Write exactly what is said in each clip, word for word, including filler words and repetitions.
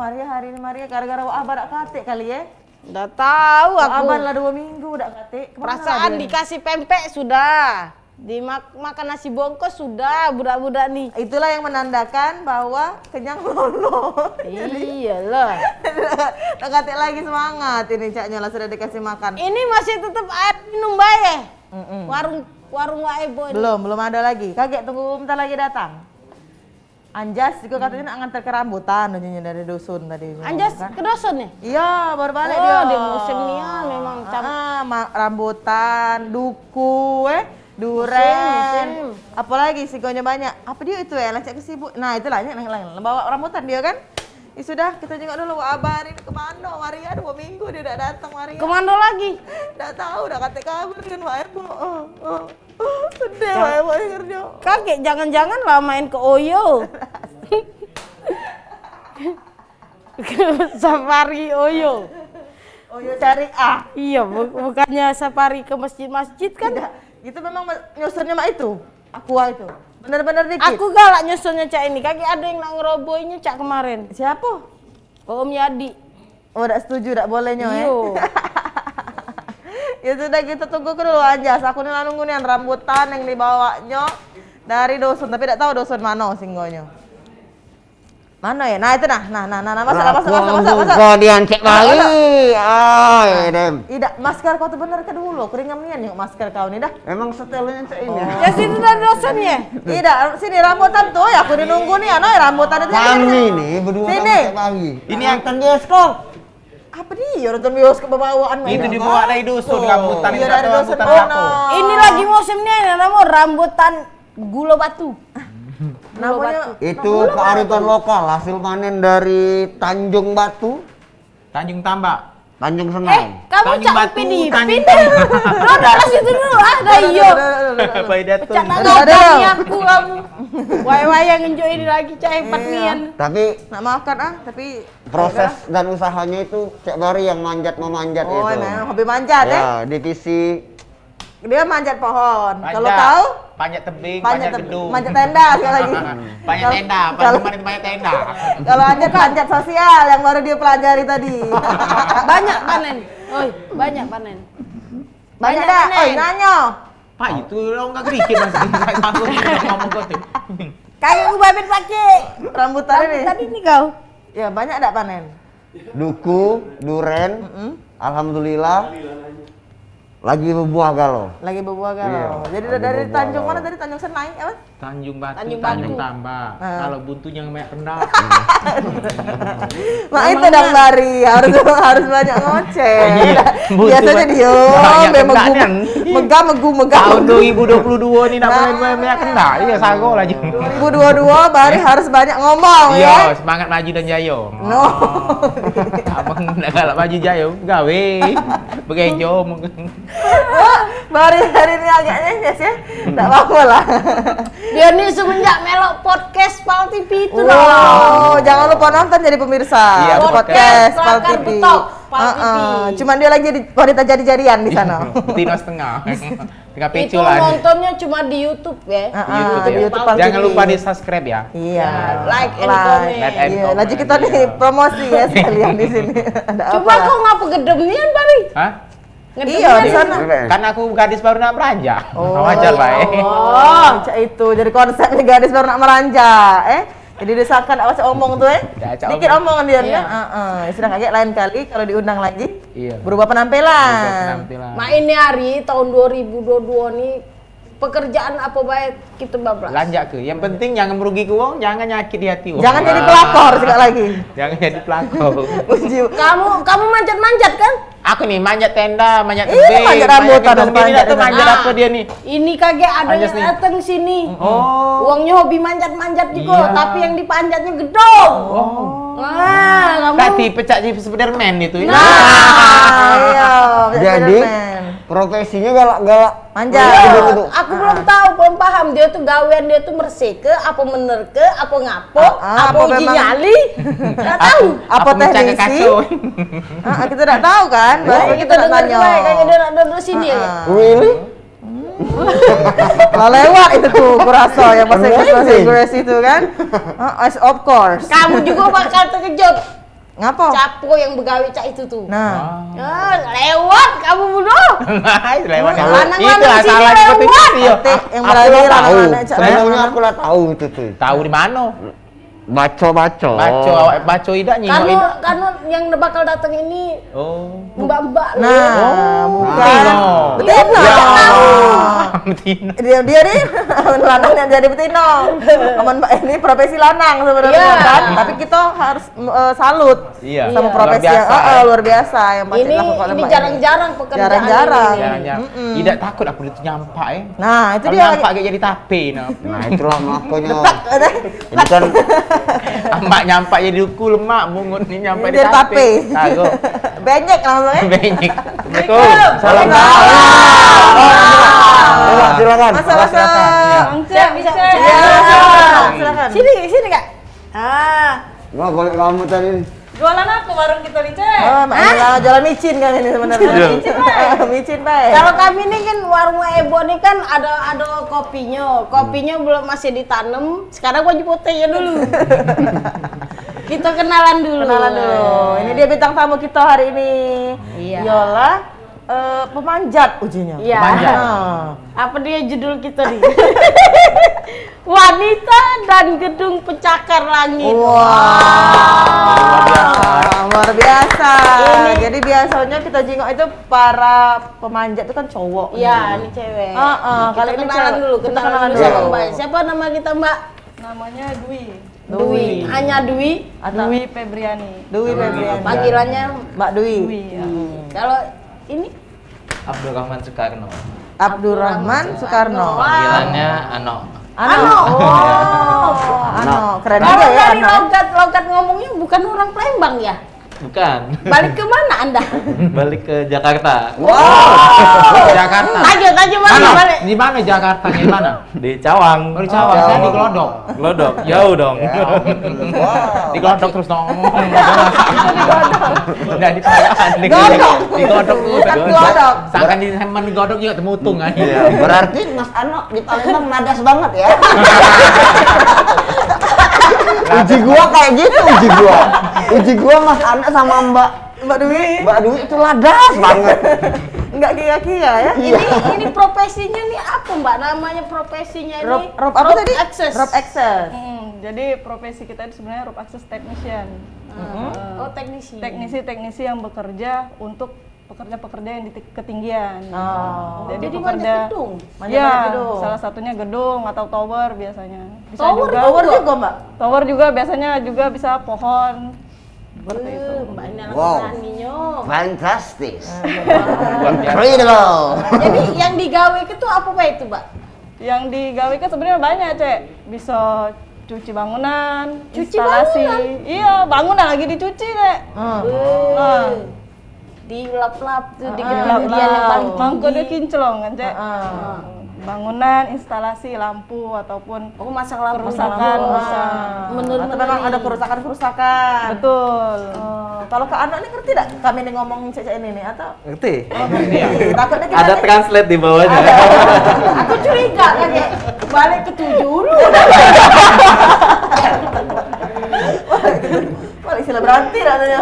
Maria hari ini, Maria, gara-gara wak abah dak katik kali, ye? Dak tahu aku. Wak abah lah dua minggu dak katik. Kemana dia? Perasaan dikasih pempek sudah. Dimak-, makan nasi bongkos sudah budak-budak ni. Itulah yang menandakan bahwa kenyang lolo. Iyalah. Dak katik lagi semangat ini caknyo lah sudah dikasih makan. Ini masih tetep air minum bae. Mm-mm. Warung, warung Wak Ebo ni. Belum, belum ada lagi. Kagek tunggu bentar lagi datang. Anjas juga katanya nak ngantar ke rambutan, nunyo dari dusun tadi. Anjas kan ke dusun ni? Iya, baru balik dia. Oh, dia musim nian memang cam- Ah, ma- rambutan, duku, eh, duren. Musim, musim. Apalagi sigonyo banyak. Apa dia itu, eh, lah cak kesibuk. Nah, itulah, lain, lain. Bawa rambutan dia kan? Ya sudah, kita jenguk dulu Wak Abah hari ni ke mano. Maria dua minggu dia dak datang, Maria. Ke mano lagi? Dak tahu, dak katek kabar dengan Wak Ebo. Oh, oh. Sedih Wak Ebo kerjo. Kagek, jangan-jangan lah main ke Oyo. Ke safari Oyo. Oyo cari ah. Iya, bu- bukannya safari ke masjid-masjid kan? Tidak. Itu memang ma- nyusunnya mak itu. Aqua itu. Bener-bener dikit. Aku galak nyusunnya cak ini. Kagek ada yang nak ngerobohinnya cak kemarin. Siapa? Om Yadi. Oh, dak setuju, dak boleh nyo, eh? Iyo. Ya sudah, kita tunggu ke dulu, Anjas. Aku ni lah nunggu nian rambutan yang dibawaknyo dari dusun, tapi dak tahu dusun mano singgonyo. Mano ya? Nah, itu nah. Nah, nah, nah, nah, masuk, masuk, masuk, masuk, masuk. Kau diancek balik. Ai, dem. Idak, masker kau tu bener ke dulu? Keringan nian yuk masker kau ni dah. Emang setelnya cak ini. Ya, situ dah dusun ya? Idak, sini rambutan tu ya, aku udah nunggu ni, ano rambutan itu. Kami ni berdua sini. Ini yang tenggesko. Apa dia nonton bioskop bawaan? Itu dibawa dari dusun, rambutan. Iya, dari dusun. Ini lagi musim ni, namo rambutan gula batu. Namonyo itu kearifan lokal, hasil panen dari Tanjung Batu. Tanjung Tambak. Tanjung Senai. Eh, kamu Tanjung cak Batu, Upin Ipin Tanjung deh. Tambak. Duduk lah situ dulu, ah, dah iyo. Baik, datang. Pecah tangan aku kamu. Wayang-wayang ngenjuk ini lagi, cak hebat nian. Tapi nak maafkan ah, tapi proses dan usahanya itu cak Bari yang manjat memanjat itu. Oh, memang hobi manjat, eh? Ya, divisi. Dia manjat pohon. Kalau kau? Panjat tebing, panjat gedung. Manjat tenda sekali lagi. Panjat tenda, panjat tenda. Kalau Anjas panjat sosial yang baru dia pelajari tadi. Banyak panen. Oi, banyak panen. Banyak dak? Oi, nanyo. Pak, itu lo enggak gerikit masih. Saya takut ngomong kau tu. Kayak ubabin pakai rambutan ini. Rambutan ini kau. Ya, banyak dak panen? Duku, duren, alhamdulillah. Lagi bebuah galo. Lagi bebuah galo. Iya, jadi dari Tanjung mana tadi? Tanjung Senai apa? Tanjung Batu, Tanjung Tambak. Kalau buntu jangan banyak kendak. Mak itu dong Bari, harus harus banyak ngoceh. Biasanya dia memang megah megu megah. Tahun dua ribu dua puluh dua ni nak banyak kendak. Iya, sago lah je. Dua ribu dua puluh dua Bari harus banyak ngomong ya. Iya, semangat maju dan jaya. No. Abang nak galak maju jaya, gawe. Begejo. Bari hari ni agak nyenyes ya. Tak apa-apa lah. Dia ni semenjak melok podcast Pal T V itu dah. Oh, jangan lupa nonton jadi pemirsa. Iya, podcast Pal T V. Cuman dia lagi jadi wanita jadi-jadian di sana. Betina setengah. Tengah pecu lah. Itu nontonnya cuma di YouTube ya. Heeh, di YouTube. Jangan lupa di-subscribe ya. Iya. Like and comment. Like and comment. Lagi kita nih promosi ya sekalian di sini. Coba kau ngapa gedem nian, Bari? Hah? Iya, di sana. Kan aku gadis baru nak beranjak. Oh, wajar bae. Oh, cak itu. Jadi konsepnya gadis baru nak meranjak, eh? Jadi disangka nak baca omong tu, eh? Dikit omongan dia kan? Heeh. Sudah kagek lain kali kalau diundang lagi. Iya. Berubah penampilan. Berubah penampilan. Mak, ini hari tahun dua ribu dua puluh dua ni pekerjaan apa bae kita bablas. Lanjak ke. Yang penting jangan merugi ke wong, jangan nyakit di hati wong. Jangan jadi pelakor sekali lagi. Jangan jadi pelakor. Kamu kamu manjat-manjat kan? Aku nih manjat tenda, manjat tebing, manjat rambutan, manjat apa dia nih? Ini kagek ada yang dateng sini. Oh. Wongnyo hobi manjat-manjat juga, tapi yang dipanjatnya gedong. Oh. Nah, kamu. Tadi pecak jadi Spiderman itu. Nah, iya. Jadi profesinya galak-galak manjat. Iya, aku belum tahu, belum paham. Dia tuh gawean dia tuh merseke, apa mener ke, apa ngapo, apa uji nyali. Enggak tahu. Apa teknisi? Ah, kita enggak tahu kan. Baru kita nak tanya. Kayak dia nak duduk sini ya. Really? Lah lewat itu tuh, kurasa yang bahasa Inggris, bahasa Inggris itu kan. Ah, of course. Kamu juga bakal terkejut. Ngapo? Capo yang begawe cak itu tu. Nah. Ah, lewat kamu bunuh. Lewat. Wah, lanang-lanang Itulah sini salah lewat. Ikuti yo. Tek yang Aku berani lah lah tahu. anak-anak cak Sebenarnya mana. Aku lah tahu itu tuh. Tahu di mano? Baco-baco. Baco, awak baco idak nyingok Karena idak. Karena yang bakal datang ini Oh. mbak-mbak lu. Nah, Oh, bukan. Betino. Betino. Betino. Dia dia ni lanang yang jadi betino. Aman Mbak, ini profesi lanang sebenarnya Iya. Kan, tapi kita harus eh, salut Iya. sama Iya. profesi Luar yang biasa. eh, eh, luar biasa yang pasti Ini dilakukan oleh ini Mbak jarang-jarang pekerjaan Jarang-jarang. ini. Jarang-jarang. Mm-mm. Idak takut aku itu nyampak eh. Nah, itu Kalau dia nyampak kayak jadi tape nah. Nah, itulah makanya Detak, eh, ini kan Ambak nyampak jadi duku lemak, bungut ni nyampak Jadi tape. Kagok. Benyek langsung eh. Benyek. Assalamualaikum. Silakan, silakan. Masa-masa. Bang Cek, bisa. Iya, silakan. Sini, sini kak. Ah, Wah, golek rambut tadi. Jualan apa warung kita ni, Cek? Oh, Mak Ella, jualan micin kami ni sebenarnya. Jualan micin, bae. Micin bae. Kalau kami ni kan warung Mak Ebo ni kan ada ada kopinya. Kopinya belum masih ditanam. Sekarang wajib putihnya dulu. Kita kenalan dulu. Kenalan dulu. Ini dia bintang tamu kita hari ini. Iya. Yola eh, pemanjat ujinya. Iya. Pemanjat. Ah. Apa dia judul kita ni? Wanita dan gedung pencakar langit. Wah, luar biasa. Ini- Jadi biasanya kita jingok itu para pemanjat itu kan cowok. Iya, ini cewek. Heeh, Kita kali ini kenalan cewek. dulu, Kita kenalan kenalan dulu dulu. sama Mbak. Siapa nama kita, Mbak? Namanya Dwi. Dwi. Hanya Dwi. Atau Dwi Febriani. Dwi Febriani. Panggilannya Mbak Dwi. Dwi ya. Hmm. Kalau ini Abdurrahman Soekarno. Abdurrahman Soekarno. Panggilannya Ano. Ano. Oh, Ano. Keren kalau juga ya dari Ano. logat logat ngomongnya bukan orang Palembang ya? Bukan. Balik ke mana Anda? Balik ke Jakarta. Wow. Jakarta. Aja aja balik Mana? balik. Di mana Jakarta? Di mana? Di Cawang. Oh, di Cawang. Saya di Glodok. Glodok. Jauh dong. Di Glodok terus dong. Udah di Payakan. Di Glodok. Di Glodok terus. Glodok. Sangkan di Semen di Glodok juga temutung kan. Iya, berarti Mas Ano di Palembang ladas banget ya. Uji gua kayak gitu uji gua. Uji gua Mas Ano sama Mbak Mbak Dwi. Mbak Dwi itu ladas banget. Enggak kia-kia ya. Ini ini profesinya nih apa Mbak? Namanya profesinya ini Rob, Rob apa tadi? Access. Rob Access. Hmm, jadi profesi kita itu sebenarnya rope access technician. Oh teknisi. Teknisi-teknisi yang bekerja untuk pekerja-pekerja yang di te- ketinggian. Oh. Jadi, Jadi pekerja manjat gedung. Manjat Ya, gedung. Salah satunya gedung atau tower biasanya. Bisa Tower juga. Tower juga, Mbak. Tower juga biasanya juga bisa pohon. Beuh, Mbak ini anak Wow. Beraninya. Fantastis. Incredible. Jadi yang digawe itu apa bae itu Mbak? Yang digawe kan sebenarnya banyak, Cek. Bisa cuci bangunan, Cuci instalasi. Bangunan? Iya, bangunan lagi dicuci, Cek. Hmm. Beuh. Dilap-lap tuh di Dilap-lap. ketinggian yang paling tinggi. Mangko dia kinclong kan, Cek. Ah. Bangunan, instalasi lampu ataupun Oh masang lampu. Kerusakan, Lampu. bisa. Menurun Atau memang ada kerusakan-kerusakan. Betul. Oh, kalau ke anak nih ngerti tidak kami nih ngomong cek-cek ini nih atau Ngerti? Takutnya kita Ada nih- translate di bawahnya. Aku curiga kan ya. Balik ke tujuh dulu. Wah, istilah berarti rasanya.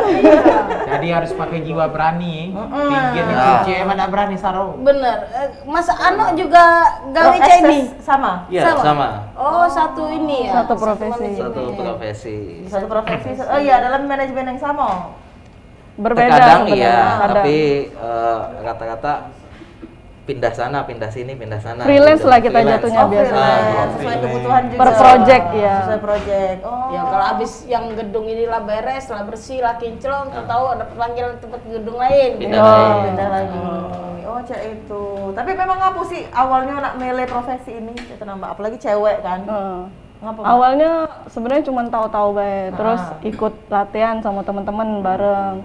Jadi harus pakai jiwa berani. Mm-mm. Pinggir ni Ah. cuci emang tak berani saro. Bener. Eh, Mas Ano juga gawe Rope cek ini. Access sama. Iya, sama. Oh satu ini ya. Satu profesi. Satu profesi. Satu profesi. Oh iya, dalam manajemen yang sama. Berbeda Terkadang sebenarnya. Iya, Kadang. Tapi eh, rata-rata pindah sana, pindah sini, pindah sana. Freelance gitu. lah kita Freelance. jatuhnya Oh, biasanya. freelance. Sesuai kebutuhan juga. Per project, ya. Sesuai project. Oh. Ya kalau habis yang gedung ini lah beres, lah bersih, lah kinclong, tahu ada panggilan tempat gedung lain. Pindah Oh. lain. Pindah lagi. Oh, cek itu. Tapi memang apa sih awalnya nak milih profesi ini? Itu nambah apalagi cewek kan. Heeh. Ngapa? Awalnya sebenarnya cuma tahu-tahu bae, terus Ah. ikut latihan sama teman-teman bareng.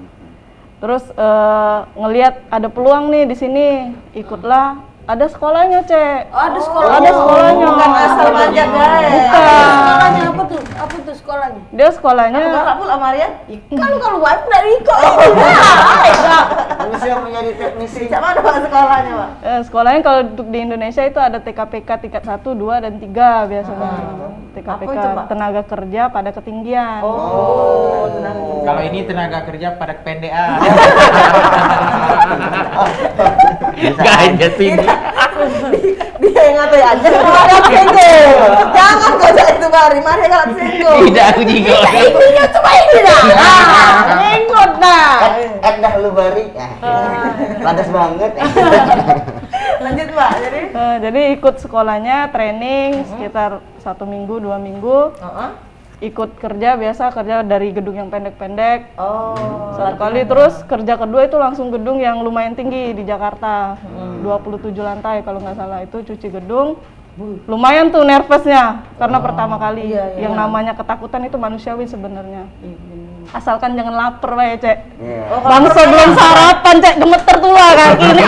Terus eh, ngelihat ada peluang nih di sini, ikutlah. Ada sekolahnya, Cek. Oh, ada sekolah. Ada sekolahnya. Bukan asal manjat bae. Bukan. Sekolahnya apa tuh? Apa tuh Sekolahnya? Dia sekolahnya. Aku galak pula Marian. Ih, kalau kalau baik dari kau. Manusia menjadi teknisi. Cak mana, Pak, sekolahnya, Pak? Eh, sekolahnya kalau untuk di Indonesia itu ada T K P K tingkat satu, dua, dan tiga biasanya. Ah. T K P K, apa itu, Pak? Tenaga kerja pada ketinggian. Oh, tenaga kerja. Kalau ini tenaga kerja pada kependekan. Gajinya tinggi. Dia yang ngatain aja, malah tersinggung. Jangan kau cak itu, Bari. Mari kalau tersinggung. Tidak, aku jingok. Intinya cuma ini dah. Ah, menggot dah. At, at dah lu, Bari. Ah, padas banget. Lanjut, Pak. Jadi? Eh, jadi ikut sekolahnya training sekitar satu minggu, dua minggu. Heeh. Ikut kerja biasa, kerja dari gedung yang pendek-pendek. Oh, satu kali, terus kerja kedua itu langsung gedung yang lumayan tinggi di Jakarta. Hmm. Dua puluh tujuh lantai kalau nggak salah, itu cuci gedung. Lumayan tuh nervousnya karena pertama kali. Iya, iya. Yang namanya ketakutan itu manusiawi sebenarnya. Iya, bener. Asalkan jangan lapar bae, Cek. Iya. Oh, kalau lapar belum sarapan, Cek, gemeter tuh lah kaki ini.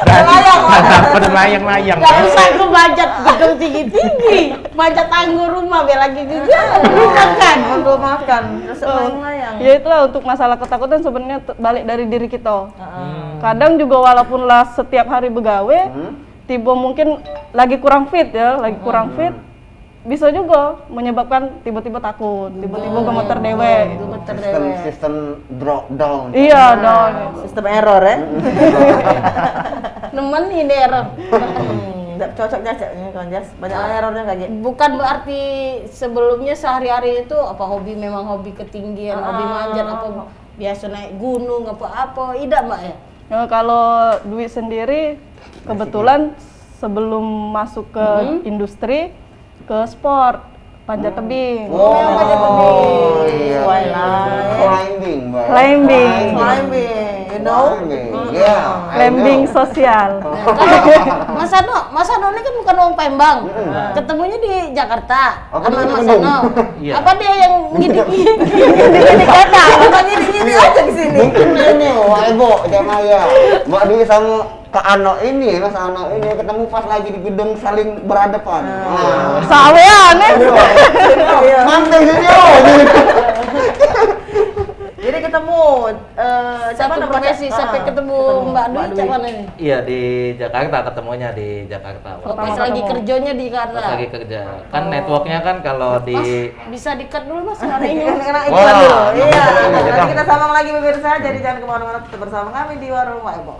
Melayang, Pak. Lapar layang-layang. Gak usah aku manjat gedung tinggi-tinggi. Manjat tangga rumah biar lagi juga. Belum makan. Belum makan. Terus melayang-layang. Ya itulah, untuk masalah ketakutan sebenarnya te- balik dari diri kita. Heeh. Kadang juga walaupun lah setiap hari begawe, tiba mungkin lagi kurang fit ya, lagi kurang fit, bisa juga menyebabkan tiba-tiba takut, tiba-tiba gemeter dewek. Gemeter dewek. Sistem drop down. Iya, down. Sistem error, ya? Nemen ini error. Hmm, ndak cocok, Jas, ini, Jas. Banyak errornya, Kak, Ji. Bukan berarti sebelumnya sehari-hari itu apa hobi, memang hobi ketinggian, hobi manjat, apa biasa naik gunung, apa-apa, idak, Mbak, ya? Ya, kalau Dwi sendiri, kebetulan sebelum masuk ke industri, ke sport, panjat tebing. Oh, iya. Climbing, Mbak. Climbing. Climbing, you know? Climbing, yeah, I know. Climbing sosial. Nah, kalau Mas Ano, Mas Ano ini kan bukan orang Palembang. Ketemunya di Jakarta. Aku sama Mas Ano. Iya. Apa dia yang ngidik-ngidik? Ngidik-ngidik kota. Apa ngidik-ngidik aja di sini? Mungkin ini, Wak Ebo, Jaya Maya. Mbak Dwi sama Kak Ano ini, Mas Ano ini ketemu pas lagi di gedung saling berhadapan. Ah. Sawean, eh? Iya. Manteng sini, oh. Jadi ketemu, eh, siapa namanya? Satu profesi, sampai ketemu Mbak Dwi, cak mana ini? Iya, di Jakarta, ketemunya di Jakarta. Oh, pas lagi kerjanya di Jakarta. Pas lagi kerja. Kan networknya kan kalau di... Mas, bisa di-cut dulu, Mas, suaranya. Kena iklan dulu. Iya, nanti kita sambung lagi, pemirsa. Jadi jangan kemana-mana, tetap bersama kami di Warung Wak Ebo.